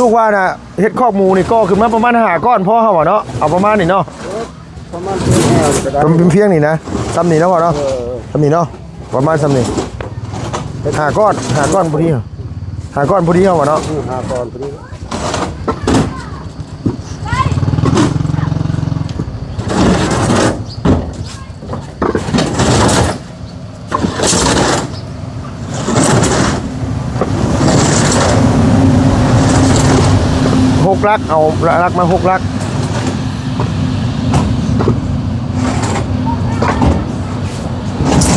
ລູກວ່ານະ ເຮັດຄອກໝູນີ້ກໍ່ຂຶ້ນມາປະມານຫ້າກ້ອນພໍເຮົາວ່າເນາະ ເອົາປະມານນີ້ເນາະ ປະມານເພິ່ນແອວກໍໄດ້ ເປັນພຽງນີ້ນະ ຊ່ຳນີ້ເນາະພໍ່ເນາະ ເອີ ຊ່ຳນີ້ເນາະ ປະມານຊ່ຳນີ້ ຫ້າກ້ອນ ຫ້າກ້ອນພໍດີ ຫ້າກ້ອນພໍດີເຮົາວ່າເນາະ ອື ຫ້າກ້ອນພໍດີ. ຫົກຫຼັກ ເອົາຫຼັກມາຫົກຫຼັກ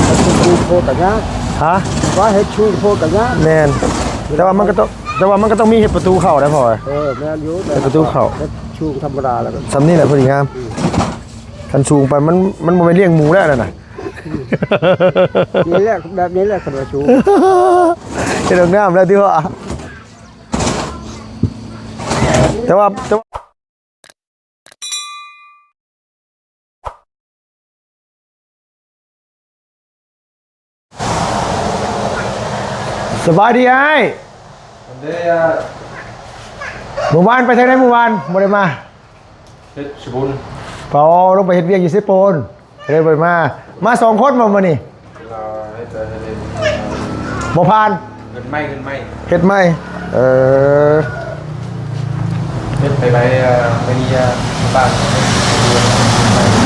ເຮັດສູງໂພດກະຍາກ ຮະ ວ່າເຮັດສູງໂພດກະຍາກ ແມ່ນ ແຕ່ວ່າມັນກໍຕ້ອງ ແຕ່ວ່າມັນກໍຕ້ອງມີເຮັດປະຕູເຂົ້າໄດ້ພໍ່ ເອີ ແມ່ນຢູ່ ເຮັດປະຕູເຂົ້າ ເຮັດສູງທຳມະດາແລ້ວກໍ ຊ່ຳນີ້ແຫຼະພໍດີງາມ ອື ຄັນສູງໄປມັນ ມັນບໍ່ແມ່ນລ້ຽງໝູແລ້ວນັ້ນນະ. ນີ້ແຫຼະ ແບບນີ້ແຫຼະຄັນວ່າສູງ ເຮັດຫ້ອງນ້ຳແລ້ວຕິວ່າ ແຕ່ວ່າ ແຕ່ວ່າ ສະບາຍດີອ້າຍ ເດ້ ມື້ວານໄປທາງໃດມື້ວານ ບໍ່ໄດ້ມາ ເຮັດສະບຸນ ພໍລົງໄປເຮັດວຽກຢູ່ເຊໂປນ ເລີຍບໍ່ໄດ້ມາ ມາສອງຄົນບໍ່ມື້ນີ້ ເຮັດແຕ່ເຮັດເອງ ບໍ່ຜ່ານ ເຮັດໃໝ່ ເຮັດໃໝ່ ເຮັດໃໝ່ ເອີ ເຮັດໄປໄປ ເອີ ໄປເອີ ບ້ານ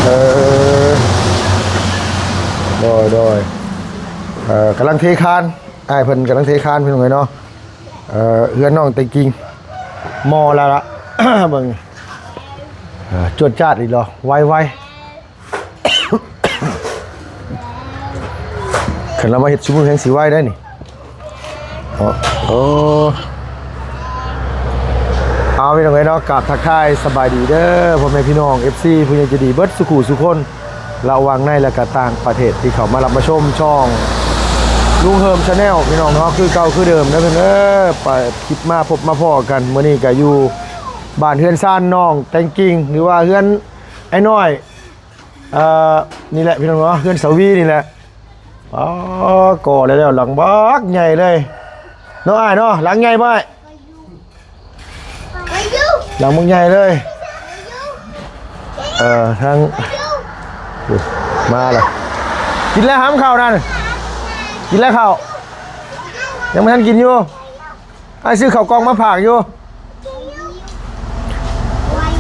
ເອີ ໂດຍ ໂດຍ ເອີ ກຳລັງເທຄານ ອ້າຍເພິ່ນກຳລັງເທຄານ ພີ່ນ້ອງເອີຍເນາະ ເອີ ເຮືອນນ້ອງແຕງກິ່ງ ໝໍ້ລະລະ ເບິ່ງ ເອີ ຈວດຈາດອີກເນາະ ໄວໆ ຄັນລາວມາເຮັດຊຸມື້ແຮ່ງຊິໄວໄດ໋ນີ້ ເນາະ ໂອ້ ເອົາ ພີ່ນ້ອງເອີຍເນາະ ກາບທັກທາຍສະບາຍດີເດີ ພໍ່ແມ່ພີ່ນ້ອງ ເອັຟຊີ ຜູ້ໃຫຍ່ໃຈດີເບິດສູ່ຜູ້ສູ່ຄົນ ລະຫວ່າງໃນ ແລະກະຕ່າງປະເທດ ທີ່ເຂົ້າມາຮັບມາຊົມຊ່ອງລຸງເຮີມ Channel ພີ່ນ້ອງເນາະ ຄືເກົ່າຄືເດີມເດີ ເພິ່ນເອີຍ ໄປຄລິບມາພົບມາພໍ້ກັນ ມື້ນີ້ກະຢູ່ບ້ານເຮືອນຊານນ້ອງແຕງກິ່ງ ຫຼືວ່າເຮືອນອ້າຍນ້ອຍ ເອີ ນີ້ແຫຼະພີ່ນ້ອງເນາະ ເຮືອນສາວວີນີ້ແຫຼະ ອໍ ກໍ່ແລ້ວ ຫຼັງບັກໃຫຍ່ເລີຍເນາະອ້າຍເນາະ ຫຼັງໃຫຍ່ບໍ່ອ້າຍ ຫຼັງບັກໃຫຍ່ເລີຍ ເອີ ທາງ ມາລະ ກິນແລ້ວຫຳເຂົ້ານັ້ນ ກິນແລ້ວເຂົ້າ ຍັງບໍ່ທັນກິນຢູ່ ອ້າຍຊື້ເຂົ້າກ່ອງມາຝາກຢູ່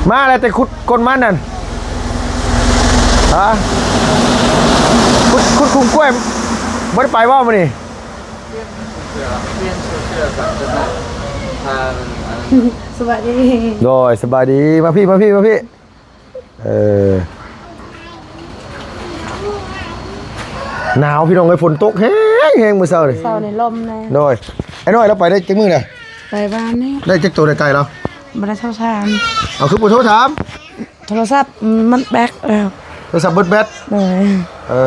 ມາແລ້ວແຕ່ຂຸດກົ້ນມັນນັ້ນ ຮະ ຂຸດ ຂຸດຂຸມກ້ວຍ ບໍ່ໄດ້ໄປບໍ່ມື້ນີ້ ສະບາຍດີ ໂດຍ ສະບາຍດີ ມາພີ້ ມາພີ້ ມາພີ້. ເອີ ໜາວພີ່ນ້ອງເອີຍ ຝົນຕົກແຮງໆ ມື້ເຊົ້ານີ້ ເຊົ້ານີ້ລົມແນ່ ໂດຍ ໄອ້ນ້ອຍລາວໄປໄດ້ຈັກມື້ແລ້ວ ໄປວານນີ້ ໄດ້ຈັກໂຕ ໄດ້ໄກ່ລາວ ບໍ່ໄດ້ໂທຖາມ ເອົາ ຄືບໍ່ໂທຖາມ ໂທລະສັບມັນແບັດແລ້ວ ໂທລະສັບເບິດແບັດ ໂດຍ ເອີ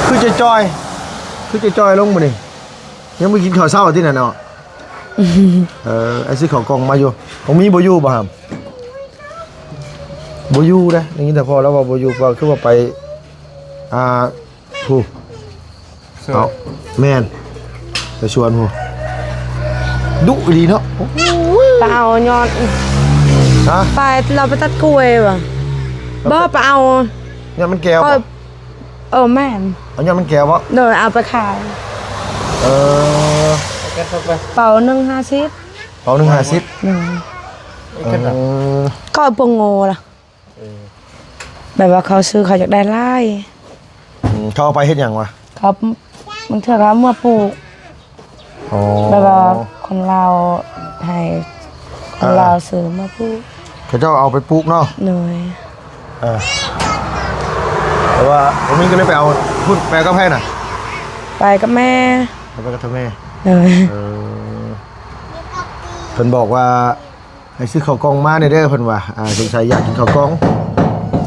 ຄືຈ່ອຍໆ ຄືຈ່ອຍໆ ລົງມື້ນີ້ ຍັງບໍ່ກິນເຂົ້າເຊົ້າຕິນັ້ນເນາະ ເອີ ອ້າຍຊື້ເຂົ້າກ່ອງມາຢູ່ ຂອງມີບໍ່ຢູ່ບໍ່ຫຳ ບໍ່ຢູ່ເດ້ ໄດ້ຍິນແຕ່ພໍ່ລາວວ່າບໍ່ຢູ່ ວ່າຄືວ່າໄປ ອ່າ ຜູ້ ເອົາ ແມ່ນ ໄປສວນຜູ້ ດຸອີ່ຫຼີເນາະ ໂອ້ຍ ໄປເອົາຍອດ ຮະ ໄປ ລາວໄປຕັດກ້ວຍຫວາ ບໍ່ ໄປເອົາ ຍອດມັນແກ້ວບໍ່? ເອີ ແມ່ນ ເອົາຍອດມັນແກ້ວບໍ່? ໂດຍ ເອົາໄປຂາຍ ເອີ ເປົາໜຶ່ງຫ້າສິບ ເປົາໜຶ່ງຫ້າສິບ ໂດຍ ເອີ ເຂົາເປັນໂງ່ລະ ເອີ ແບບວ່າເຂົາຊື້ ເຂົາຢາກໄດ້ຫຼາຍ ອືມ ເຂົາເອົາໄປເຮັດຫຍັງຫວາ? ເຂົາ ບາງເທື່ອເຂົາເອົາເມືອປູກ ອໍ ແບບວ່າຄົນລາວໃຫ້ ຄົນລາວ ອ່າ ຊື້ມາປູກ ເຂົາເຈົ້າເອົາໄປປູກເນາະ ໂດຍ ເອີ ແຕ່ວ່າບໍ່ມີກໍເລີຍໄປເອົາພຸ້ນ ໄປກັບໃຜນະ? ໄປກັບແມ່ ໄປກັບແມ່ ໂດຍ ເອີ ເພິ່ນບອກວ່າ ໃຫ້ຊື້ເຂົ້າກ່ອງມາແດ່ເດີ ເພິ່ນວ່າ ອ່າ ສົງໄສຢາກກິນເຂົ້າກ່ອງ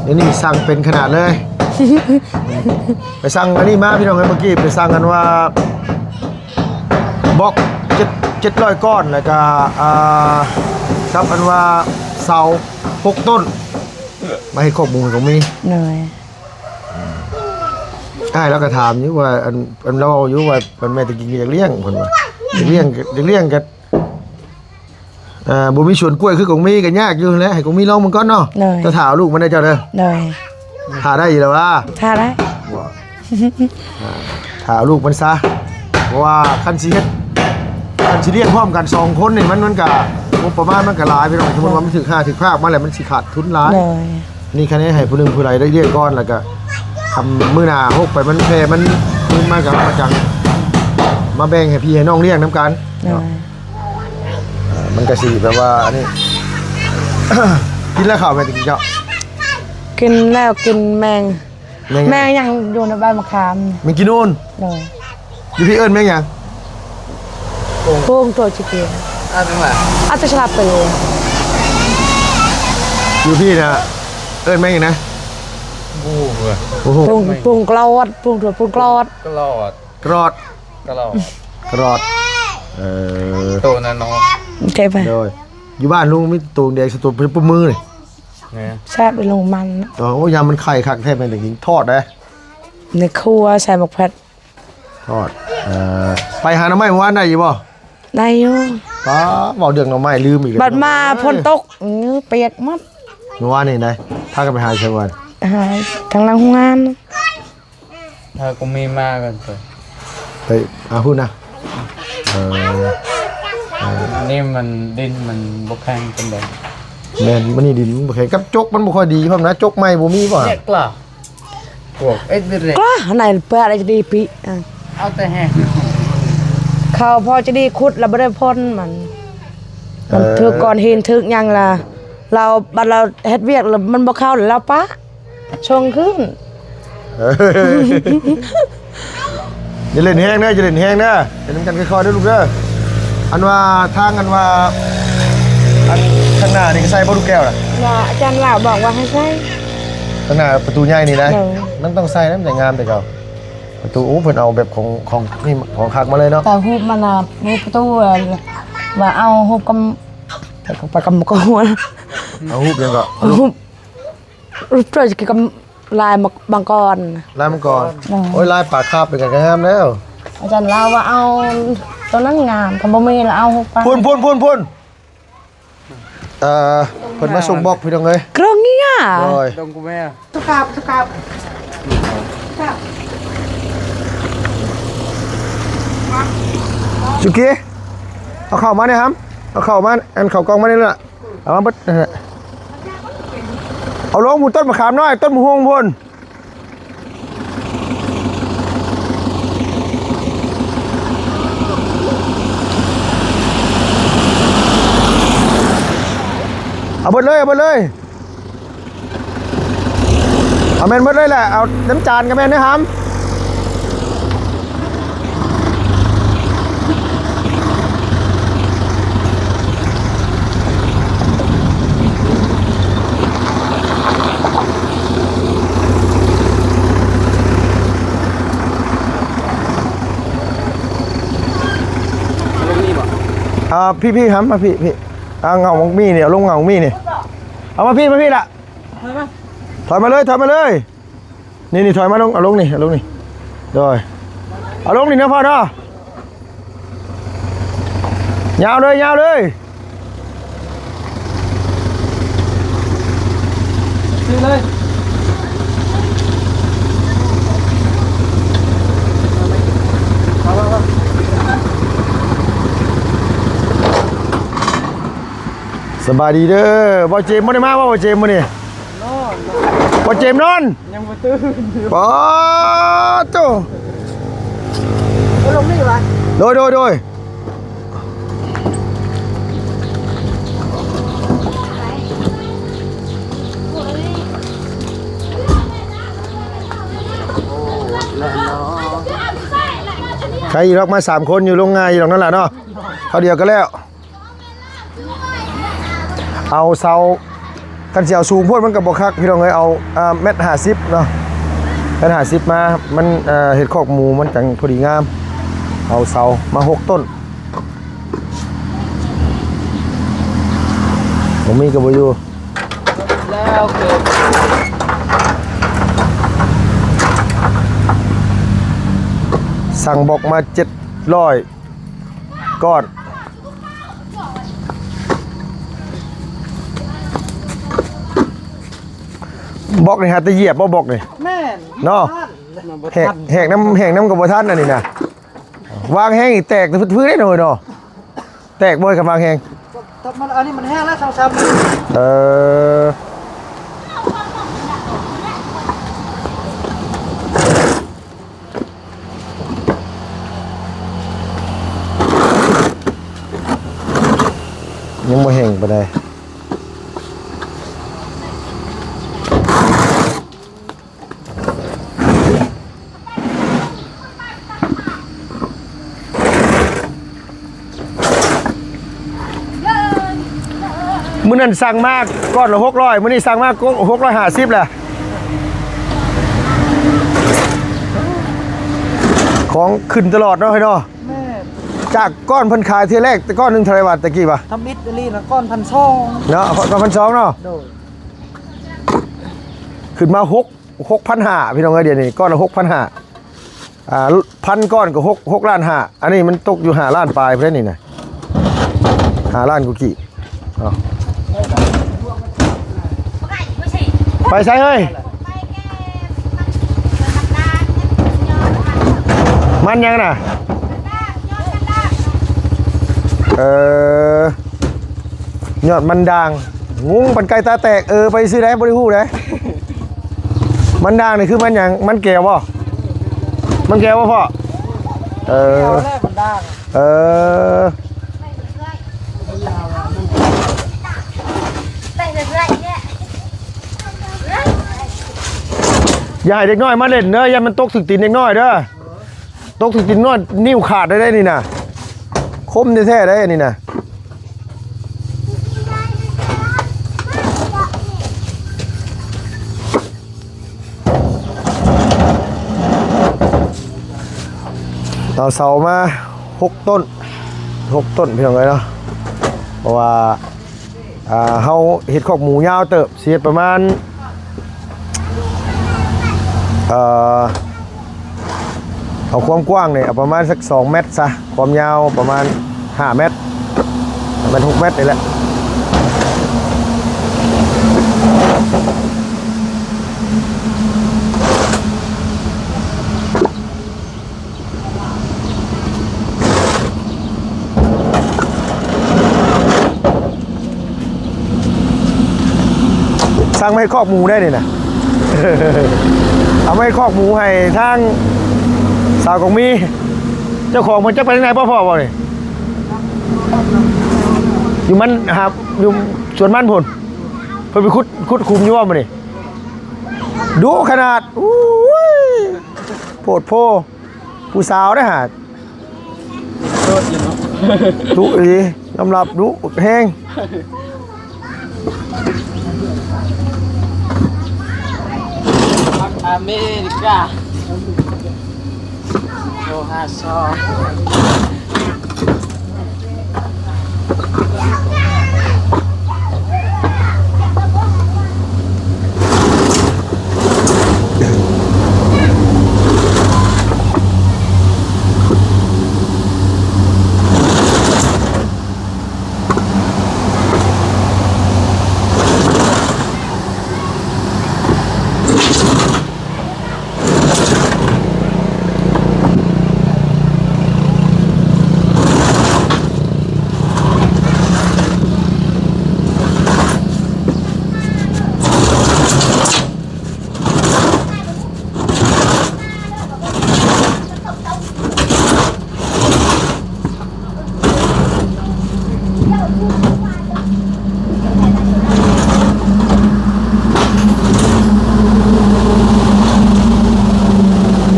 ດຽວນີ້ສັ່ງເປັນຂະໜາດເລີຍ ໄປສັ່ງອັນນີ້ມາພີ່ນ້ອງເອີຍ ເມື່ອກີ້ໄປສັ່ງອັນວ່າ ບລັອກ ເຈັດ ເຈັດຮ້ອຍກ້ອນ ແລ້ວກະ ອ່າ ກັບອັນວ່າເສົາຫົກຕົ້ນ ມາເຮັດຄອກໝູກໍມີ ໂດຍ ອ້າຍລາວກໍຖາມຢູ່ວ່າ ອັນ ອັນລາວເວົ້າຢູ່ວ່າ ອັນແມ່ແຕງກິ່ງຢາກລ້ຽງ ເພິ່ນວ່າ ຢາກລ້ຽງ ຢາກລ້ຽງກໍ ເອີ ບໍ່ມີສວນກ້ວຍຄືກອງມີກໍຍາກຢູ່ແຫຼະ ໃຫ້ກອງມີລອງເບິ່ງກ່ອນເນາະ. ໂດຍ ແຕ່ຖ້າເອົາລູກມັນໄດ້ເຈົ້າເດີ. ໂດຍ ຖ້າໄດ້ຢູ່ແລ້ວວ່າ ຖ້າໄດ້ ອ່າ ຖ້າເອົາລູກມັນຊະ ເພາະວ່າຄັນຊິເຮັດ ຄັນຊິລ້ຽງພ້ອມກັນສອງຄົນນີ້ ມັນ ມັນກະງົບປະມານມັນກະຫຼາຍພີ່ນ້ອງ. ສົມມຸດວ່າມັນຖືກຫ້າຖືກພາກມາແລ້ວ ມັນຊິຂາດທຶນຫຼາຍ. ໂດຍ ນີ້ຄັນໃຫ້ຜູ້ໜຶ່ງຜູ້ໃດໄດ້ລ້ຽງກ່ອນ ແລ້ວກະ ຄຳມື້ໜ້າຫົກໄປມັນແຜ່ມັນຄືນມາ ກໍມາຈັ່ງມາແບ່ງໃຫ້ພີ່ໃຫ້ນ້ອງລ້ຽງນຳກັນ. ໂດຍ ເນາະ ເອີ ມັນກໍຊິແບບວ່າອັນນີ້ ກິນແລ້ວເຂົ້າແມ່ນຕະກີ້ເຈົ້າ? ກິນແລ້ວ ກິນແມງ ແມງຫຍັງ? ແມງຫຍັງຢູ່ໃນໃບມະຂາມ? ແມງກີນູນ. ໂດຍ ຢູ່ພີ້ເອີ້ນແມງຫຍັງ? ໂປ່ງໂຕຊິເກ ອາດວ່າ ອາດຈະສະຫຼັບໄປເລີຍ. ຢູ່ພີ້ນະ ເອີ້ນແມງຫຍັງນະ? ບໍ່ຮູ້ເອີຍ. ບໍ່ຮູ້. ໂປ່ງ ໂປ່ງກລອດ ໂປ່ງໂຕໂປ່ງກລອດ ກລອດ ກຣອດ ກະຫຼອດ ກະຫຼອດ ເອີ ໂຕນັ້ນເນາະ. ໂອເຄໄປ. ໂດຍ ຢູ່ບ້ານລຸງມີໂຕແດງ ສະໂຕເປັນປະມືນີ້. ແມ່ນ ແຊບເດ້ລຸງມັນ. ໂອ້ ຍາມມັນໄຂ່ຄັກແທ້ແມ່ນ ໄດ້ກິນທອດເດ້ ໃນຄົວໃສ່ໝາກແພັດທອດ. ເອີ ໄປຫາໜໍ່ໄມ້ມື້ວານໄດ້ຢູ່ບໍ່? ໄດ້ຢູ່. ປ້າ ເວົ້າເລື່ອງໜໍ່ໄມ້ລືມອີກແລ້ວ ບັດມາຝົນຕົກ ເອີ ປຽກໝົດ. ມື້ວານນີ້ໄດ໋ ພາກັນໄປຫາໃສວານ? ຫາທາງຫຼັງໂຮງງານ. ຖ້າກະມີມາກັນໄປ ໄປ ອາ ພຸ້ນນະ. ເອີ ເອີ ນີ້ມັນດິນມັນບໍ່ແຂງປານໃດ. ແມ່ນ ມື້ນີ້ດິນມັນບໍ່ແຂງ ກັບຈົກມັນບໍ່ຄ່ອຍດີພ້ອມນະ. ຈົກໃໝ່ບໍ່ມີບໍ່? ແຍກລະ ພວກເອັດເວເຣດ ກະໃນເປີດໄດ້ດີປີ ເອົາແຕ່ແຮງ ເຂົາພໍຈະດີຂຸດລະບໍ່ໄດ້ຜົນມັນ. ມັນ ເອີ ຖືກກ້ອນຫີນຖືກຫຍັງລະ ລາວ ບັດລາວເຮັດວຽກລະມັນບໍ່ເຂົ້າ ລາວປະ ສົ່ງຄືນ. ເອີ ຢ່າຫຼິ້ນແຮງເດີ ຢ່າຫຼິ້ນແຮງເດີ ເຮັດນຳກັນຄ່ອຍໆເດີລູກເດີ. ອັນວ່າທາງ ອັນວ່າ ອັນຂ້າງໜ້ານີ້ກໍໃສ່ບໍ່ລູກແກ້ວນະ? ບໍ່ ອາຈານລາວບອກວ່າໃຫ້ໃສ່ ຂ້າງໜ້າປະຕູໃຫຍ່ນີ້ນະ. ໂດຍ ມັນຕ້ອງໃສ່ນະ ມັນຈະງາມແຕ່ເກົ່າ. ປະຕູ ໂອ້ ເພິ່ນເອົາແບບຂອງ ຂອງນີ້ ຂອງຄັກມາເລີຍເນາະ. ແຕ່ຮູບມັນນະ ຮູບປະຕູ ວ່າເອົາຮູບກຳ ປະກຳມະກອນ ເອົາຮູບຫຍັງເກາະ? ຮູບ ຮູບເຈົ້າຈະກຳ ລາຍມັງ ມັງກອນ ລາຍມັງກອນ. ໂດຍ ໂອ້ຍ ລາຍປາຄາບນີ້ກໍງາມແລ້ວ. ອາຈານລາວວ່າເອົາໂຕນັ້ນງາມ ຄັນບໍ່ມີລະເອົາຮູບປາ ພຸ້ນໆໆ ເອີ ເພິ່ນມາສົ່ງບລັອກພີ່ນ້ອງເອີຍ ເຄິ່ງນີ້ອະ. ໂດຍ ດອງກູແມ່ ສຸຂາບ ສຸຂາບ ສຸກີ ເອົາເຂົ້າມາແດ່ຫຳ ເອົາເຂົ້າມາ ອັນເຂົ້າກ່ອງມານີ້ລະ ເອົາມາເບິດ ເອົາລົງໝູ່ ຕົ້ນມະຂາມນ້ອຍ ຕົ້ນໝາກຫຸ່ງພຸ້ນ. ເອົາເບິດເລີຍ ເອົາເບິດເລີຍ ເອົາແມ່ນເບິດເລີຍແຫຼະ ເອົານ້ຳຈານກໍແມ່ນເດີຫຳ. ອ່າ ພີ່ໆ ຫຳ ມາພີ່ໆ ອ່າ ເຫງົາໝາກມີ້ນີ້ ເອົາລົງເຫງົາໝາກມີ້ນີ້ ເອົາມາພີ່ ມາພີ່ລະ ຖອຍມາເລີຍ ຖອຍມາເລີຍ. ນີ້ໆ ຖອຍມາລົງ ເອົາລົງນີ້ ເອົາລົງນີ້ ໂດຍ ເອົາລົງນີ້ເນາະພໍ່ເນາະ ຍາວເລີຍ ຍາວເລີຍ ຊື້ເລີຍ ມາ ມາ ມາ ສະບາຍດີເດີ ບ່າວເຈມບໍ່ໄດ້ມາບໍ່ ບ່າວເຈມມື້ນີ້? ນອນ ບໍ່ເຈັບນອນ ຍັງບໍ່ຕື່ນຢູ່ ປາໂຕ ລົງນີ້ວະ ໂດຍ ໂດຍ ໂດຍ ໃຄອີກດອກ ມາສາມຄົນຢູ່ ລົງງ່າຍຢູ່ດອກນັ້ນລະເນາະ ຄາວດຽວກໍແລ້ວ. ເອົາເສົາ ຄັນຊິເອົາສູງໂພດມັນກໍບໍ່ຄັກພີ່ນ້ອງເອີຍ ເອົາ ອ່າ ແມັດຫ້າສິບເນາະ ແມັດຫ້າສິບມາ ມັນ ເຮັດຄອກໝູມັນຈັ່ງພໍດີງາມ ເອົາເສົາມາຫົກຕົ້ນ ບໍ່ມີກໍບໍ່ຢູ່ ແລ້ວເກີດ ສັ່ງບລັອກມາເຈັດຮ້ອຍ ກອດ ບລັອກນີ້ຫາແຕ່ຢຽບບໍ່ ບລັອກນີ້? ແມ່ນ ເນາະ ມັນບໍ່ທັນ ແຫກ ແຫກນຳ ແຫກນຳກໍບໍ່ທັນອັນນີ້ນະ. ວາງແຮງນີ້ແຕກແຕ່ພື້ນໆເດ້ເນາະ ເນາະ. ແຕກບໍ່ ຄັນວາງແຮງ? ກໍ ມັນ ອັນນີ້ມັນແຮງແລ້ວ ສອງສາມມື້. ເອີ ຍັງບໍ່ແຮງປານໃດ. ມື້ນັ້ນສັ່ງມາກ້ອນລະຫົກຮ້ອຍ ມື້ນີ້ສັ່ງມາຫົກຮ້ອຍຫ້າສິບແລ້ວ. ຂອງຂຶ້ນຕະຫຼອດເນາະ ເຮີ້ຍເນາະ. ແມ່ນ ຈາກກ້ອນເພິ່ນຂາຍເທື່ອແລກ ແຕ່ກ້ອນໜຶ່ງເທົ່າໃດວະ ແຕ່ກີ້ວະ? ທຳອິດອີ່ຫຼີນະ ກ້ອນພັນສອງ ເນາະ ກ້ອນພັນສອງເນາະ. ໂດຍ ຂຶ້ນມາຫົກ ຫົກພັນຫ້າ ພີ່ນ້ອງເອີຍ. ດຽວນີ້ກ້ອນລະຫົກພັນຫ້າ ອ່າ ພັນກ້ອນກໍຫົກ ຫົກລ້ານຫ້າ. ອັນນີ້ມັນຕົກຢູ່ຫ້າລ້ານປາຍພຸ້ນເດ້ນີ້ນະ ຫ້າລ້ານກວ່າກີບ. ເອົາ ໄປໃສເຮີ້ຍ? ມັນຫຍັງນະ? ເອີ ຍອດມັນດ່າງ. ງຸ້ງປັນໄກ່ຕາແຕກ. ເອີ ໄປຊື່ໃດ ບໍ່ໄດ້ຮູ້ໃດ. ມັນດ່າງນີ້ຄືມັນຫຍັງ? ມັນແກ້ວບໍ່? ມັນແກ້ວບໍ່ພໍ່? ເອີ ແກ້ວແຫຼະມັນດ່າງ. ເອີ ຢ່າໃຫ້ເດັກນ້ອຍມາຫຼິ້ນເດີ ຢ້ານມັນຕົກຖືກຕີນເດັກນ້ອຍເດີ. ຕົກຖືກຕີນນ້ອຍ ນິ້ວຂາດໄດ້ ໄດ້ນີ້ນະ. ຄົມແທ້ໆ ໄດ້ອັນນີ້ນະ. ເອົາເສົາມາຫົກຕົ້ນ ຫົກຕົ້ນ ພີ່ນ້ອງເອີຍເນາະ. ເພາະວ່າ ອ່າ ເຮົາເຮັດຄອກໝູຍາວເຕີບ ຊິເຮັດປະມານ ເອີ ເອົາຄວາມກວ້າງນີ້ ເອົາປະມານສັກສອງແມັດຊະ, ຄວາມຍາວປະມານຫ້າແມັດ ແມັດ ຫົກແມັດນີ້ແຫຼະ. ສັ່ງມາເຮັດຄອກໝູໄດ້ນີ້ນະ ເອົາມາເຮັດຄອກໝູໃຫ້ທາງສາວກອງມີ ເຈົ້າຂອງເພິ່ນຈັກໄປທາງໃດບໍ່ພໍ້ບໍ່ນີ້ ຢູ່ມັນຫາ ຢູ່ສວນມັນພຸ້ນ ເພິ່ນໄປຂຸດ ຂຸດຂຸມຢູ່ບໍ່ມື້ນີ້ ດຸຂະໜາດ ໂອ້ຍ ໂພດໂພ. ຜູ້ສາວເດ້ຫາ ໂດດຢູ່ເນາະ ດຸອີ່ຫຼີ ຍອມຮັບດຸແຮງ. ພັກອາເມລິກາ ໂທຫາຊອ.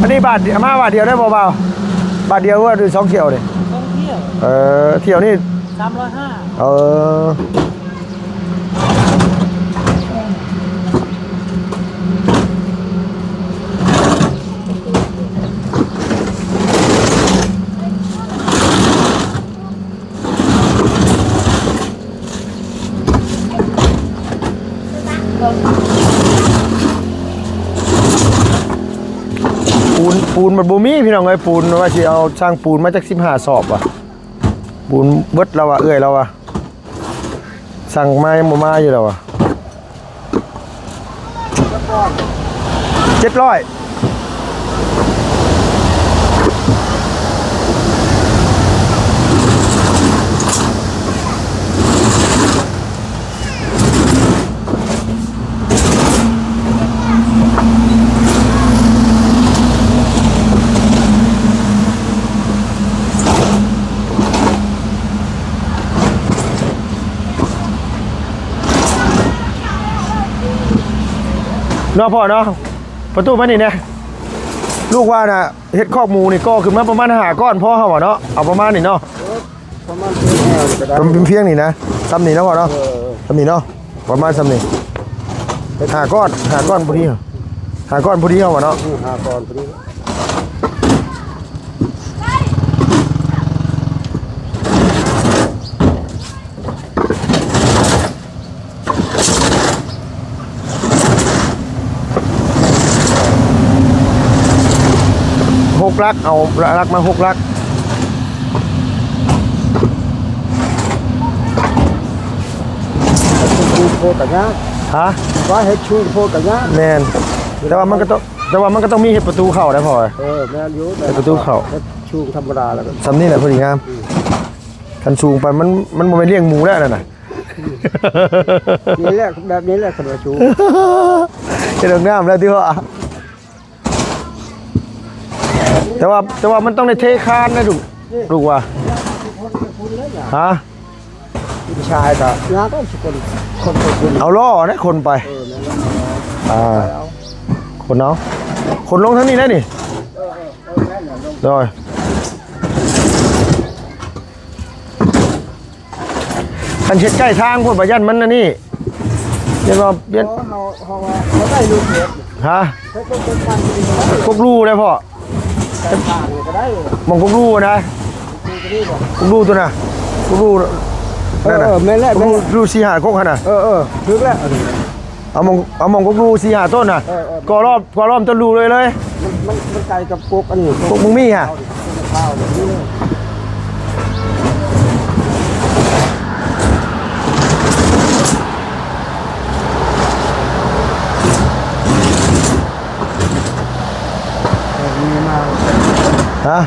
ອັນນີ້ບາດ ມາບາດດຽວໄດ້ບໍ່ບ່າວ? ບາດດຽວ ຫຼືສອງຖ້ຽວນີ້? ສອງຖ້ຽວ. ເອີ ຖ້ຽວນີ້ສາມຮ້ອຍຫ້າ. ເອີ. ປູນ ປູນມັນບໍ່ມີພີ່ນ້ອງເອີຍ ປູນ ວ່າຊິເອົາຊ່າງປູນມາຈັກສິບຫ້າສອບວ່າ ປູນເບິດແລ້ວວ່າ ເອື້ອຍລາວວ່າ ສັ່ງມາຍັງບໍ່ມາຢູ່ແລ້ວວ່າ. ເຈັດຮ້ອຍ. ເນາະພໍ່ເນາະ ປະຕູມານີ້ແດ່. ລູກວ່ານະ ເຮັດຄອກໝູນີ້ກໍ່ຂຶ້ນມາປະມານຫ້າກ້ອນພໍເຮົາວ່າເນາະ ເອົາປະມານນີ້ເນາະ. ປະມານເພິ່ນແອວນີ້ກໍໄດ້ ປະມານພຽງນີ້ນະ ຊ່ຳນີ້ເນາະພໍ່ເນາະ. ເອີ ຊ່ຳນີ້ເນາະ ປະມານຊ່ຳນີ້ ຫ້າກ້ອນ ຫ້າກ້ອນພໍດີ ຫ້າກ້ອນພໍດີເຮົາວ່າເນາະ. ອື ຫ້າກ້ອນພໍດີ. ຫົກຫຼັກ ເອົາຫຼັກມາຫົກຫຼັກ. ເຮັດສູງໂພດກໍຍາກ. ຮະ? ວ່າເຮັດສູງໂພດກໍຍາກ. ແມ່ນ ແຕ່ວ່າມັນກໍຕ້ອງ ແຕ່ວ່າມັນກໍຕ້ອງມີເຮັດປະຕູເຂົ້າໄດ້ພໍ່. ເອີ ແມ່ນຢູ່ ເຮັດປະຕູເຂົ້າ ເຮັດສູງທຳມະດາແລ້ວກໍ ຊ່ຳນີ້ແຫຼະພໍດີງາມ. ອື ຄັນສູງໄປມັນ ມັນບໍ່ແມ່ນລ້ຽງໝູແລ້ວນັ້ນນະ. ນີ້ແຫຼະ ແບບນີ້ແຫຼະຄັນວ່າສູງ ເຮັດຫ້ອງນ້ຳແລ້ວຕິວ່າ. ແຕ່ວ່າ ແຕ່ວ່າມັນຕ້ອງໄດ້ເທຄານນະ ລູກ ລູກວ່າ. ຮະ? ຜູ້ຊາຍກໍຍາກ ຄົນ ຄົນໄປຄົນ ເອົາລໍ້ນະ ຄົນໄປ. ເອີ ແມ່ນແລ້ວ ອ່າ ເອົາ ຄົນເອົາ ຄົນລົງທາງນີ້ໄດ້ນີ້. ເອີ ເອີ ເອີ ແມ່ນແລ້ວ ລົງ ໂດຍ. ຄັນເຮັດໃກ້ທາງພຸ້ນ ບາຢ້ານມັນອັນນີ້ ຢ້ານວ່າ ຢ້ານ ເຮົາ ເຮົາ ເຮົາວ່າ ເຮົາໄດ້ລູກເຫັດ. ຮະ? ເຮັດເປັນ ເປັນມັນກໍໄດ້ ກົກລູໄດ້ພໍ່. ແຕ່ທາງກໍໄດ້ ໝ່ອງກົກລູນະ ກົກລູຕົວນະ ກົກລູ ເອີ ນັ້ນນະ ເອີ ແມ່ນແຫຼະ ກົກລູ ແມ່ນແຫຼະ ຢູ່ສີ່ຫ້າກົກຫັ້ນນະ. ເອີ ເອີ ຖືກແລ້ວ ເອົາໝ່ອງ ເອົາໝ່ອງກົກລູສີ່ຫ້າຕົ້ນນະ. ເອີ ເອີ ກໍລອບ ກໍລອບຕົ້ນລູເລີຍ ເລີຍ. ມັນ ມັນ ມັນໄກກັບກົກອັນນີ້ ກົກມຶງມີຫະ. ຮະ?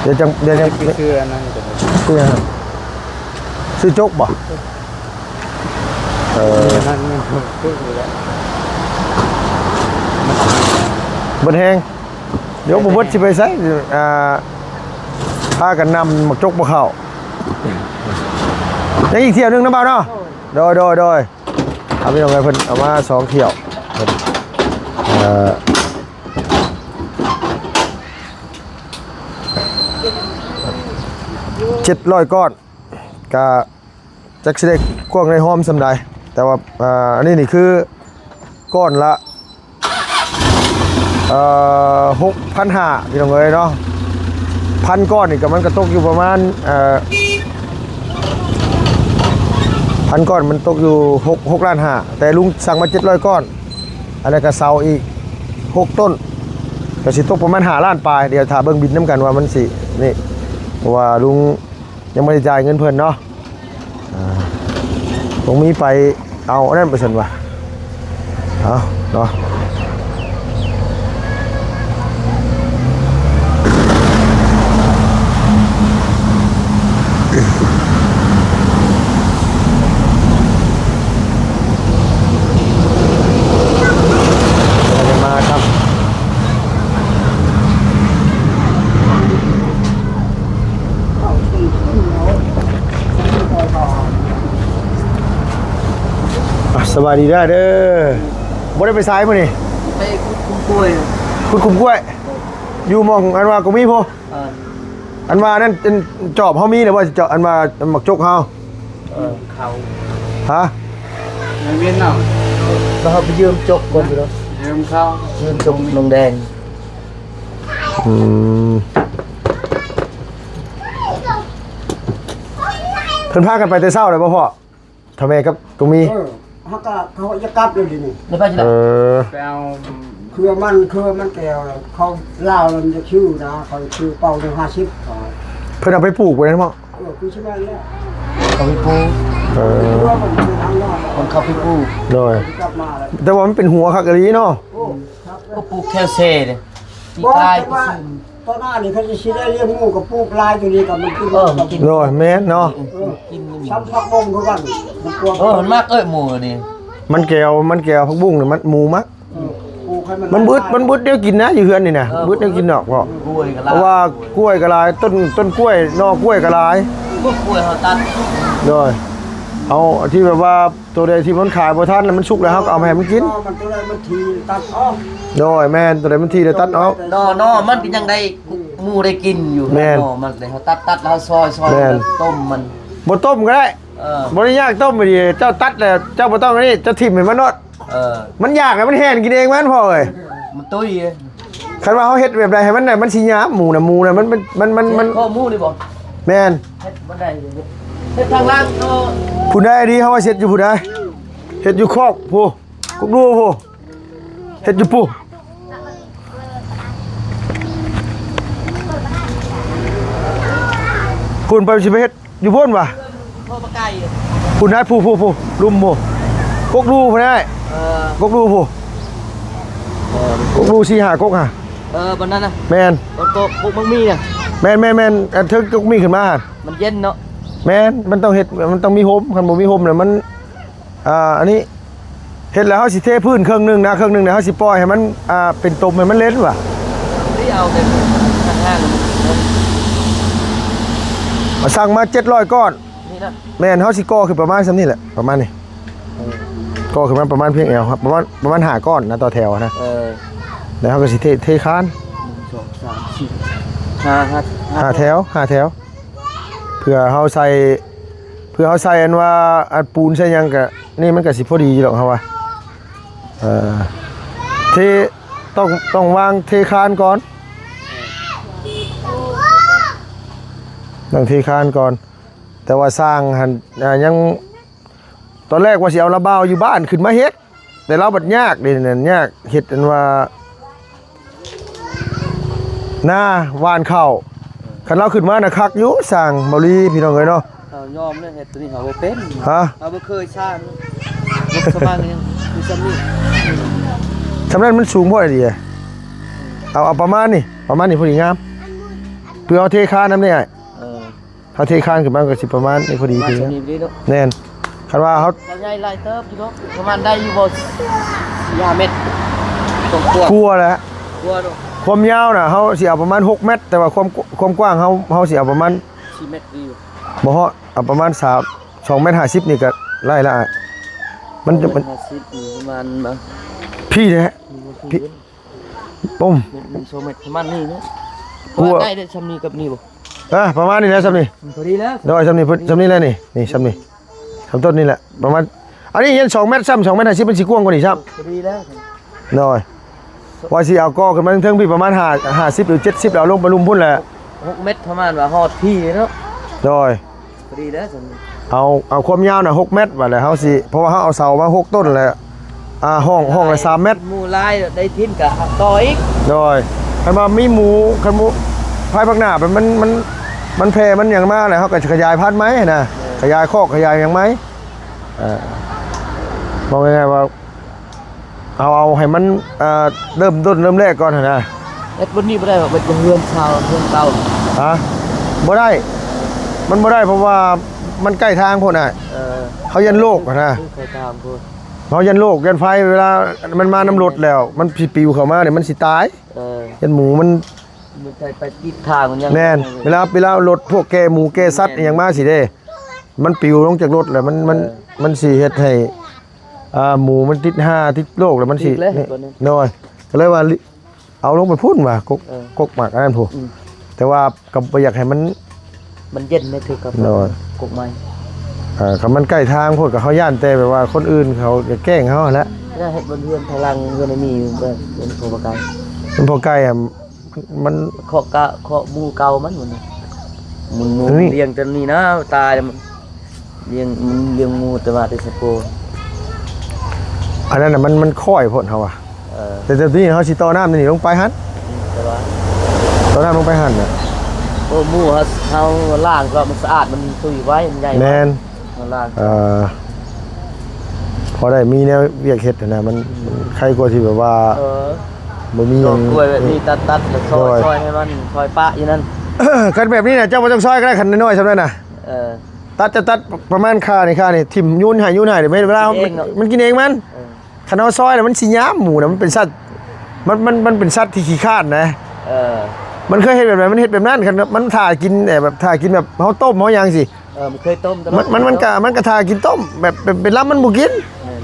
ດຽວຈັ່ງ ດຽວຈັ່ງ ຄືອັນນັ້ນກໍໄດ້ ຄືຫຍັງ? ຊື້ຈົກບໍ່? ເອີ ນັ້ນ ເບິດແຮງ. ດຽວບໍ່ເບິດຊິໄປໃສ? ອ່າ ພາກັນນຳໝາກຈົກບໍ່ເຂົ້າ. ຍັງອີກຖ້ຽວໜຶ່ງນະບ່າວເນາະ. ໂດຍ ໂດຍ ໂດຍ. ເອົາ ພີ່ນ້ອງເອີຍ ເພິ່ນເອົາມາສອງຖ້ຽວ ເອີ ເຈັດຮ້ອຍກ້ອນ ກະຈັກຊິໄດ້ກວ້າງໄດ້ຫອມສ່ຳໃດ ແຕ່ວ່າ ອ່າ ອັນນີ້ນີ້ຄືກ້ອນລະ ເອີ ຫົກພັນຫ້າ ພີ່ນ້ອງເອີຍເນາະ. ພັນກ້ອນນີ້ກໍມັນກໍຕົກຢູ່ປະມານ ເອີ ພັນກ້ອນມັນຕົກຢູ່ຫົກ ຫົກລ້ານຫ້າ ແຕ່ລຸງສັ່ງມາເຈັດຮ້ອຍກ້ອນ. ອັນນັ້ນກໍເສົາອີກຫົກຕົ້ນ ກໍຊິຕົກປະມານຫ້າລ້ານປາຍ. ດຽວຖ້າເບິ່ງບິນນຳກັນວ່າມັນຊິນີ້ ເພາະວ່າລຸງຍັງບໍ່ໄດ້ຈ່າຍເງິນເພິ່ນເນາະ. ອ່າ ຕ້ອງມີໄປເອົາອັນນັ້ນໄປຊັ້ນວ່າ ເອົາເນາະ. ມາຄັບ ອ່ະ ສະບາຍດີເດີ ເດີ. ບໍ່ໄດ້ໄປໃສມື້ນີ້? ໄປຂຸດຂຸມກ້ວຍ. ຂຸດຂຸມກ້ວຍ ຢູ່ໝ່ອງອັນວ່າກໍມີພຸ້ນ. ເອີ ອັນວ່ານັ້ນ ອັນຈອບເຮົາມີແລ້ວບໍ່? ຈອບ ອັນວ່າໝາກຈົກເຮົາ. ເອີ ເຂົ້າ. ຮະ? ໃນວຽນເນາະ ແລ້ວເຮົາໄປຢືມຈົກກ່ອນຢູ່ເນາະ ຢືມເຂົ້າ ຢືມຈົກນ້ອງແດງ. ອືມ ເພິ່ນພາກັນໄປແຕ່ເຊົ້າແລ້ວບໍ່ພໍ່? ຖ້າແມ່ກັບຕົງມີ ເອີ ເຮົາກໍ ເຂົາຈະກັບແລ້ວດຽວນີ້. ໄດ້ໄປທີ່ໃດ? ເອີ ໄປເອົາເຄືອມັນ ເຄືອມັນແກ້ວ ເຂົາລາວມັນຈະຊື້ນະ ເຂົາຊື້ເປົາໜຶ່ງຫ້າສິບ. ເພິ່ນເອົາໄປປູກໄວ້ນະເນາະ. ເອີ ຄືຊິແມ່ນແລ້ວ. ເຂົ້າໄປປູກ ເອີ ເພິ່ນເຂົ້າໄປປູກ ໂດຍ ແຕ່ວ່າມັນເປັນຫົວຄັກອີ່ຫຼີເນາະ ກໍປູກແຖວແຊ່ເດ້ ປີກາຍ ບໍ່ ແຕ່ວ່າ ຕອນນັ້ນນີ້ເຂົາຊິໄດ້ລ້ຽງໝູກໍປູກຫຼາຍ ຕົວນີ້ກໍມັນກິນ ເອີ ມັນກິນ ໂດຍ ແມ່ນເນາະ ເອີ ກິນ ຊຳຜັກບົ້ງຄືກັນ ມັນກວມ ເອີ ມັນມັກເອີຍໝູນີ້ ມັນແກ້ວ ມັນແກ້ວ ຜັກບຸ້ງນີ້ມັນ ໝູມັກ ເອີ ປູກໃຫ້ມັນ ມັນບຶດ ມັນບຶດແນວກິນນະ ຢູ່ເຮືອນນີ້ນະ ເອີ ບຶດແນວກິນນອກເພາະ ກ້ວຍກໍຫຼາຍ ເພາະວ່າກ້ວຍກໍຫຼາຍ ຕົ້ນ ຕົ້ນກ້ວຍ ໜໍ່ກ້ວຍກໍຫຼາຍ ພວກກ້ວຍເຮົາຕັດ ໂດຍ ເອົາທີ່ແບບວ່າ ໂຕໃດທີ່ມັນຂາຍບໍ່ທັນ ແລ້ວມັນສຸກແລ້ວ ເຮົາກໍເອົາມາໃຫ້ມັນກິນ ມັນໂຕໃດມັນຖີ່ຕັດອອກ ໂດຍ ແມ່ນ ໂຕໃດມັນຖີ່ໄດ້ຕັດອອກ ໜໍ່ ໜໍ່ມັນກໍຍັງໄດ້ ໝູໄດ້ກິນຢູ່ ແມ່ນ ໜໍ່ມັນເດ້ ເຮົາຕັດ ຕັດແລ້ວເຮົາຊອຍ ຊອຍ ແມ່ນ ແລ້ວຕົ້ມມັນ ບໍ່ຕົ້ມກໍໄດ້ ເອີ ບໍ່ໄດ້ຍາກຕົ້ມ ເຈົ້າຕັດແລ້ວ ເຈົ້າບໍ່ຕ້ອງອັນນີ້ ເຈົ້າຖິ້ມໃຫ້ມັນໂລດ ເອີ ມັນຢາກແລ້ວມັນແລ່ນກິນເອງມັນ ພໍ່ເອີຍ ມັນຕຸ້ຍ ຄັນວ່າເຮົາເຮັດແບບໃດໃຫ້ມັນໄດ້ ມັນຊິຍາມ ໝູນະ ໝູນະ ມັນ ມັນ ມັນ ມັນ ເຮັດຄອກໝູນີ້ບໍ່ ແມ່ນ ເຮັດບໍ່ໄດ້ ເຮັດທາງຫຼັງເນາະ ຜູ້ໃດດີ ເຮົາວ່າເຮັດຢູ່ຜູ້ໃດ ເຮັດຢູ່ຄອກຜູ້ ກຸກດູຜູ້ ເຮັດຢູ່ຜູ້ ພຸ້ນ ໄປຊິໄປເຮັດ ຢູ່ພຸ້ນຫວາ ພໍ່ປະໄກ່ ພຸ້ນໄດ້ ຜູ້ ຜູ້ ຜູ້ ລຸ່ມຜູ້ ກົກດູພຸ້ນໄດ້ ເອີ ກົກດູຜູ້ ເອີ ກົກດູສີ່ຫ້າກົກຫາ ເອີ ບ່ອນນັ້ນນະ ແມ່ນ ກົກ ກົກ ກົກໝາກມີນະ ແມ່ນ ແມ່ນ ແມ່ນ ອັນເທິງກົກໝາກມີຂຶ້ນມາ ມັນເຢັນເນາະ ແມ່ນ ມັນຕ້ອງເຮັດ ມັນຕ້ອງມີຮົ່ມ ຄັນບໍ່ມີຮົ່ມແລ້ວມັນ ອ່າ ອັນນີ້ເຮັດແລ້ວເຮົາຊິເທພື້ນເຄິ່ງໜຶ່ງນະ ເຄິ່ງໜຶ່ງນະ ເຮົາຊິປ່ອຍໃຫ້ມັນ ອ່າ ເປັນຕົມໃຫ້ມັນເຫຼັ້ນວ່າ ທີ່ເອົາແບບຫ້າງໆ ເອົາສັ່ງມາເຈັດຮ້ອຍກ້ອນ ນີ້ນະ ແມ່ນ ເຮົາຊິກໍ່ຂຶ້ນປະມານສ່ຳນີ້ແຫຼະ ປະມານນີ້ ເອີ ກໍ່ຂຶ້ນມາປະມານພຽງແອວ ປະມານ ປະມານຫ້າກ້ອນນະ ຕໍ່ແຖວນະ ເອີ ແລ້ວເຮົາກໍຊິເທ ເທຄານ ໜຶ່ງ ສອງ ສາມ ສີ່ ຫ້າ ຫ້າ ຫ້າແຖວ ຫ້າແຖວ ເພື່ອເຮົາໃສ່ ເພື່ອເຮົາໃສ່ອັນວ່າອັນປູນໃສ່ຫຍັງກະ ນີ້ມັນກະຊິພໍດີຢູ່ດອກເຮົາວ່າ ເອີ ເທ ຕ້ອງ ຕ້ອງວາງເທຄານກ່ອນ ຕ້ອງເທຄານກ່ອນ ແຕ່ວ່າຊ່າງຫັ້ນ ອ່າ ຍັງ ຕອນແລກວ່າຊິເອົາລາວບ່າວຢູ່ບ້ານຂຶ້ນມາເຮັດ ແຕ່ລາວບັດຍາກເດ້ ຍາກເຮັດອັນວ່າ ນາຫວ່ານເຂົ້າ ຄັນລາວຂຶ້ນມານະຄັກຢູ່ ຊ່າງເບົາຫຼີ ພີ່ນ້ອງເອີຍເນາະ ເຮົາຍອມເລີຍ ເຮັດໂຕນີ້ເຮົາບໍ່ເປັນ ຮະ ເຮົາບໍ່ເຄີຍສ້າງ ງົບປະມານກໍຍັງມີສ່ຳນີ້ ສ່ຳນັ້ນມັນສູງໂພດອີ່ຫຼີ ເອົາ ເອົາປະມານນີ້ ປະມານນີ້ພໍດີງາມ ເພື່ອເຮົາເທຄານນຳນີ້ອ້າຍ ເອີ ເຮົາເທຄານຂຶ້ນມາກໍຊິປະມານນີ້ພໍດີ ປະມານສ່ຳນີ້ເນາະ ແມ່ນ ຄັນວ່າເຮົາ ກໍໃຫຍ່ຫຼາຍເຕີບຢູ່ເນາະ ປະມານໄດ້ຢູ່ບໍ່ ສີ່ຫ້າແມັດ ກວ້າງ ກວ່າແຫຼະ ກວ້າງເນາະ ຄວາມຍາວນະ ເຮົາຊິເອົາປະມານຫົກແມັດ ແຕ່ວ່າຄວາມ ຄວາມກວ້າງເຮົາ ເຮົາຊິເອົາປະມານສີ່ແມັດຢູ່ ບໍ່ຮອດ ເອົາປະມານສາມ ສອງແມັດຫ້າສິບນີ້ກໍໄດ້ລະ ມັນຈະ ມັນ ຫ້າສິບນີ້ປະມານ ພີ້ແຫຼະ ພີ້ ໂອ້ ໜຶ່ງ ສອງແມັດປະມານນີ້ເນາະ ກວ່າ ວ່າໄດ້ ໄດ້ສ່ຳນີ້ກັບນີ້ບໍ່ ເອີ ປະມານນີ້ແຫຼະ ສ່ຳນີ້ ພໍດີແລ້ວ ໂດຍ ສ່ຳນີ້ ສ່ຳນີ້ແຫຼະ ນີ້ ນີ້ ສ່ຳນີ້ ສ່ຳຕົ້ນນີ້ແຫຼະ ປະມານ ອັນນີ້ຮຽນສອງແມັດ ສ່ຳສອງແມັດຫ້າສິບ ມັນຊິກວ້າງກວ່ານີ້ຊ້ຳ ພໍດີແລ້ວ ໂດຍ ວ່າຊິເອົາກໍ່ຂຶ້ນມາເທິງໆ ພີ້ປະມານຫ້າ ຫ້າສິບ ຫຼື ເຈັດສິບ ແລ້ວເອົາລົງໄປລຸ່ມພຸ້ນແຫຼະ ຫົກແມັດ ປະມານວ່າຮອດພີ້ເນາະ ໂດຍ ພໍດີແລ້ວ ເອົາ ເອົາຄວາມຍາວນະ ຫົກແມັດ ບາດແລ້ວເຮົາຊິ ເພາະວ່າເຮົາເອົາເສົາມາຫົກຕົ້ນແລ້ວ ອ່າ ຫ້ອງ ຫ້ອງລະສາມແມັດ ໝູຫຼາຍໄດ້ທິນກະຕໍ່ອີກ ໂດຍ ຄັນວ່າມີໝູ ຄັນໝູພາຍພາກໜ້າ ມັນ ມັນ ມັນແຜ່ ມັນຫຍັງມາແລ້ວ ເຮົາກໍຈະຂະຫຍາຍພັນໃໝ່ນະ ຂະຫຍາຍຄອກ ຂະຫຍາຍຫຍັງໃໝ່ ເອີ ເວົ້າງ່າຍໆວ່າ ເຮົາເອົາໃຫ້ມັນ ເອີ ເລີ່ມຕົ້ນເລີ່ມແລກກ່ອນຫັ້ນນະ ເຮັດບ່ອນນີ້ບໍ່ໄດ້ບໍ່ ເຮັດເຮືອນຊາວ ເຮືອນເກົ່າ ຮະ ບໍ່ໄດ້ ມັນບໍ່ໄດ້ ເພາະວ່າມັນໃກ້ທາງໂພດອ້າຍ ເອີ ເຮົາຢ້ານໂລກຫັ້ນນະ ເອີ ໃກ້ທາງໂພດ ເຮົາຢ້ານໂລກ ຢ້ານໄຟ ເວລາມັນມານຳລົດແລ້ວ ມັນຊິປິວເຂົ້າມານີ້ ມັນຊິຕາຍ ເອີ ຢ້ານໝູມັນ ມັນໄປ ໄປຕິດທາງມັນຍັງ ແມ່ນ ເວລາ ເວລາລົດພວກແກ່ໝູແກ່ສັດ ແມ່ນ ອີ່ຫຍັງມາຊີ້ເດ້ ມັນປິວລົງຈາກລົດແລ້ວ ມັນ ມັນ ເອີ ມັນຊິເຮັດໃຫ້ ອ່າ ໝູມັນຕິດຫາຕິດໂລກ ແລ້ວມັນຊິ ໂດຍ ກໍເລີຍວ່າ ເອົາລົງໄປພຸ້ນວ່າ ກົກ ເອີ ກົກໝາກອັນນັ້ນພຸ້ນ ອືມ ແຕ່ວ່າກໍບໍ່ຢາກໃຫ້ມັນ ມັນເຢັນໃນຖືກກັບ ໂດຍ ກົກໄມ້ ເອີ ຄັນມັນໃກ້ທາງໂພດ ກໍເຮົາຢ້ານແຕ່ແບບວ່າຄົນອື່ນເຂົາຈະແກ້ງເຮົາຫັ້ນແຫຼະ ແລ້ວເຮັດບົນເຮືອນທາງຫຼັງ ເຮືອນອັນນີ້ແບບເປັນພໍປະໄກ ມັນພໍໄກອະ ມັນ ເຄາະກະ ເຄາະໝູເກົ່າມັນ ມັນ ໝູ ໝູ ອັນນີ້ ລ້ຽງແຕ່ນີ້ນະ ຕາຍແລ້ວມັນ ລ້ຽງ ມັນລ້ຽງໝູແຕ່ວ່າແຕ່ສະໂປ ອັນນັ້ນນະ ມັນ ມັນຄ້ອຍໂພດເຮົາວ່າ ເອີ ແຕ່ ແຕ່ນີ້ເຮົາຊິຕໍ່ນ້ຳນີ້ລົງໄປຫັ້ນ ແຕ່ວ່າ ຕໍ່ນ້ຳລົງໄປຫັ້ນນະ ໂອ້ ໝູເຮົາ ເຮົາລ້າງກໍມັນສະອາດ ມັນຕຸ້ຍໄວ ມັນໃຫຍ່ໄວ ແມ່ນ ລາກ ເອີ ພໍໄດ້ມີແນວວຽກເຮັດຫັ້ນນະ ມັນ ມັນໄຄກວ່າທີ່ແບບວ່າ ເອີ ບໍ່ມີຫຍັງ ດອກກ້ວຍແບບນີ້ ຕັດໆ ແລ້ວຊອຍ ໂດຍ ຊອຍໃຫ້ມັນ ຊອຍປະຢູ່ນັ້ນ. ຄັນແບບນີ້ນະ ເຈົ້າບໍ່ຕ້ອງຊອຍກໍໄດ້ ຄັນນ້ອຍໆ ສ່ຳນັ້ນນະ ເອີ ຕັດ ຈະຕັດປະມານຄ່ານີ້ ຄ່ານີ້ ຖິ້ມໂຍນໃຫ້ ໂຍນໃຫ້ ດຽວເວລາ ມັນກິນເອງມັນ ເອີ ຄັນເຮົາຊອຍແລ້ວມັນຊິຍາມ ໝູນະ ມັນເປັນສັດ ມັນ ມັນ ມັນເປັນສັດທີ່ຂີ້ຄ້ານນະ ເອີ ມັນເຄີຍເຮັດແບບນັ້ນ ມັນເຮັດແບບນັ້ນ ຄັນມັນຖ້າກິນແບບ ຖ້າກິນແບບເຮົາຕົ້ມເຮົາຫຍັງຊີ້ ເອີ ມັນເຄີຍຕົ້ມ ແຕ່ ມັນ ມັນ ມັນກະ ມັນກະຖ້າກິນຕົ້ມ ແບບເປັນ ເປັນລຳມັນບໍ່ກິນ ແມ່ນ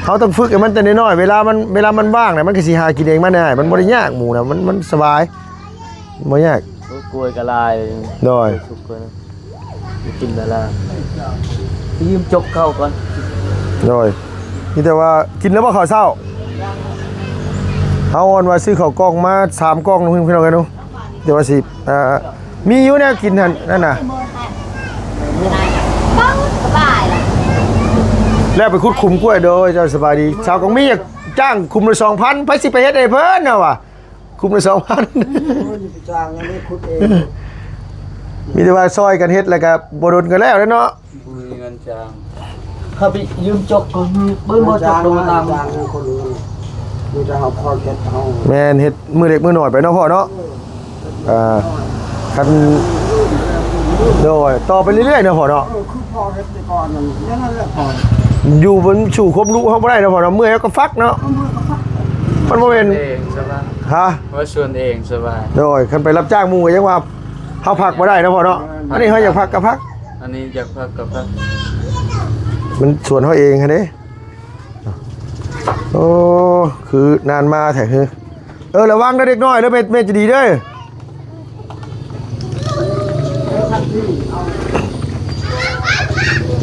ເຮົາຕ້ອງຝຶກໃຫ້ມັນແຕ່ນ້ອຍໆ ເວລາມັນ ເວລາມັນວ່າງນະ ມັນກະຊິຫາກິນເອງມັນໄດ້ ມັນບໍ່ໄດ້ຍາກ ໝູນະ ມັນ ມັນສະບາຍ ບໍ່ຍາກ ໂອ້ຍ ກ້ວຍກະຫຼາຍ ໂດຍ ສຸກກ່ອນ ໄປກິນແລ້ວລະ ໄປຢືມຈົກເຂົ້າກ່ອນ ໂດຍ ມີແຕ່ວ່າກິນແລ້ວບໍ່ເຂົ້າເຊົ້າ? ເຮົາອັນວ່າຊື້ເຂົ້າກ່ອງມາສາມກ່ອງ ພີ່ນ້ອງເອີຍເນາະ ແຕ່ວ່າຊິ ອ່າ ມີຢູ່ແນວກິນຫັ້ນ ນັ້ນນະ ແລ້ວໄປຂຸດຂຸມກ້ວຍ ໂດຍ ເຈົ້າສະບາຍດີ ສາວກອງມີຢາກຈ້າງຂຸມລະສອງພັນ ໃຜຊິໄປເຮັດໃຫ້ເພິ່ນນະວ່າ ຂຸມລະສອງພັນ ໂອ້ຍ ຊິໄປຈ້າງຫຍັງ ໄດ້ຂຸດເອງ ມີແຕ່ວ່າຊ່ອຍກັນເຮັດ ແລ້ວກະບໍ່ດົນກະແລ້ວແຫຼະເນາະ ບໍ່ມີເງິນຈ້າງ ເຮົາໄປຢືມຈົກກ່ອນ ເບິ່ງບໍ່ ຈົກລົງມາຕາມ ຈ້າງຄົນອື່ນ ມີແຕ່ເຮົາພໍເຮັດເຮົາ ແມ່ນ ເຮັດມື້ເລັກມື້ນ້ອຍໄປເນາະພໍ່ເນາະ ເອີ ອ່າ ຄັນ ໂດຍ ຕໍ່ໄປເລື້ອຍໆເນາະພໍ່ເນາະ ເອີ ຄືພໍ່ເຮັດແຕ່ກ່ອນນັ້ນ ແນວນັ້ນແຫຼະພໍ່ ຢູ່ມັນສູ້ຄວາມດຸເຮົາບໍ່ໄດ້ເນາະພໍ່ເນາະ ເມື່ອຍເຮົາກະພັກເນາະ ເອີ ເມື່ອຍກະພັກ ມັນບໍ່ແມ່ນ ເອງສະບາຍ ຮະ ວ່າສວນເອງສະບາຍ ໂດຍ ຄັນໄປຮັບຈ້າງໝູ່ກະຍັງວ່າເຮົາພັກບໍ່ໄດ້ເນາະພໍ່ເນາະ ແມ່ນ ອັນນີ້ເຮົາຢາກພັກກະພັກ ອັນນີ້ຢາກພັກກະພັກ ມັນສວນເຮົາເອງຫັ້ນເດ້ ໂອ້ ຄືນານມາແທ້ ເອີ ລະວັງເດີເດັກນ້ອຍເດີ ແມ່ ແມ່ໃຈດີເດີ ປໍ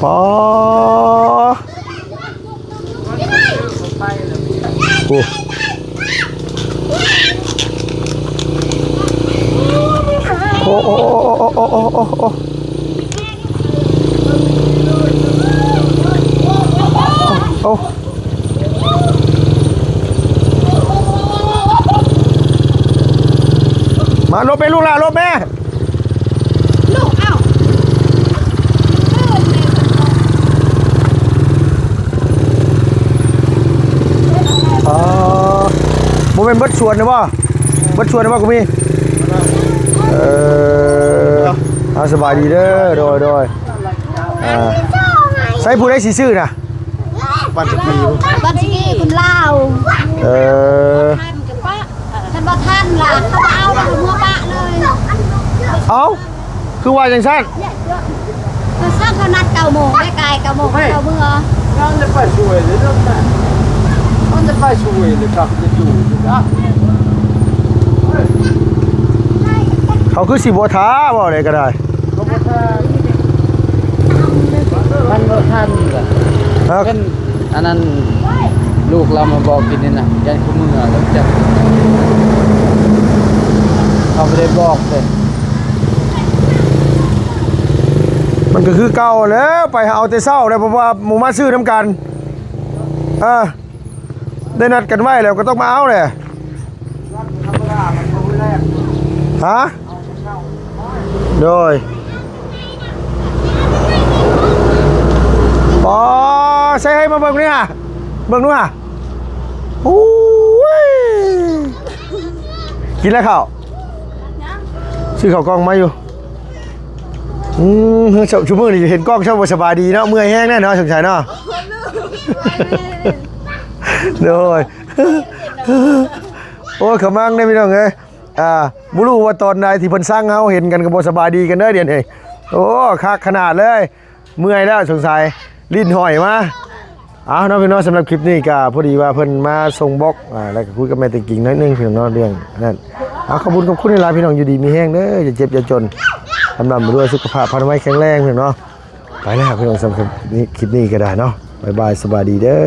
ໂອ້ ໂອ້ ໂອ້ ໂອ້ ໂອ້ ໂອ້ ໂອ້ ໂອ້ ໂອ້ ໂອ້ ມາຫຼົບແມ່ລູກຫຼ້າ ຫຼົບແມ່ ລູກ ເອົ້າ ອໍ ບໍ່ແມ່ນເບິດສວນນີ້ບໍ່? ເບິດສວນນີ້ບໍ່ກະມີ? ເອີ ເອົາ ສະບາຍດີເດີ ໂດຍ ໂດຍ ອ່າ ໃສຜູ້ໃດຊິຊື້ນະ? ບັນສະກີ ບັນສະກີຄົນລາວ ເອີ ຄັນບໍ່ທັນລະ ເຂົາບໍ່ເອົາລະ ເອົາເມືອປະເລີຍ ເອົ້າ ຄືວ່າຈັ່ງຊັ້ນ? ເອີ ຊັ້ນເຂົານັດເກົ້າໂມງ ໄດ້ກາຍເກົ້າໂມງ ເຮົາເມືອ ມັນຈະໄປຊ່ວຍເລີຍເນາະ ມັນຈະໄປຊ່ວຍເລີຍ ກັບຈະຢູ່ຢູ່ນະ ເຂົາຄືຊິບໍ່ຖ້າ ເວົ້າໃດກະໄດ້ ເຂົາບໍ່ຖ້າ ມັນບໍ່ທັນລະ ຮະ ເພິ່ນ ອັນນັ້ນ ລູກລາວມາບອກກິນນີ້ນະ ຢ້ານເຂົາເມືອແລ້ວຈັກ ເຂົາບໍ່ໄດ້ບອກເດ້ ມັນກະຄືເກົ່າແຫຼະ ໄປເອົາແຕ່ເຊົ້າແຫຼະ ເພາະວ່າໝູ່ມາຊື້ນຳກັນ ເອີ ໄດ້ນັດກັນໄວ້ແລ້ວ ກະຕ້ອງມາເອົາແຫຼະ ຮະ ໂດຍ ອໍ ໃສ່ໃຫ້ມາເບິ່ງນີ້ຫະ ເບິ່ງດູຫະ ໂອ້ຍ ກິນແລ້ວເຂົ້າ ຊື້ເຂົ້າກ່ອງມາຢູ່ ອືມ ຊຸມື້ນີ້ເຫັນກ້ອງຊະບໍ່ສະບາຍດີເນາະ ເມື່ອຍແຮງແນ່ເນາະ ສົງໄສເນາະ ໂດຍ ໂອ້ຍ ຂະມັງເດ້ພີ່ນ້ອງເອີຍ ອ່າ ບໍ່ຮູ້ວ່າຕອນໃດທີ່ເພິ່ນຊັງເຮົາ ເຫັນກັນກະບໍ່ສະບາຍດີກັນເດີ ດຽວນີ້ ໂອ້ ຄັກຂະໜາດເລີຍ ເມື່ອຍແລ້ວສົງໄສ ລີ້ນຫ້ອຍມາ ເອົາເນາະພີ່ນ້ອງ ສຳລັບຄລິບນີ້ກະພໍດີວ່າເພິ່ນມາສົ່ງບລັອກ ອ່າ ແລ້ວກະຄຸຍກັບແມ່ຕິງກິງໜ້ອຍໜຶ່ງພີ່ນ້ອງເນາະ ເລື່ອງນັ້ນ ເອົາ ຂອບຄຸນຂອບຄຸນຫຼາຍໆ ພີ່ນ້ອງ ຢູ່ດີມີແຮງເດີ ຢ່າເຈັບຢ່າຈົນ ລ່ຳລວຍ ສຸຂະພາບພານາໄມແຂງແຮງພີ່ນ້ອງເນາະ ໄປແລ້ວພີ່ນ້ອງ ສຳລັບຄລິບນີ້ກະໄດ້ເນາະ ບາຍບາຍ ສະບາຍດີເດີ.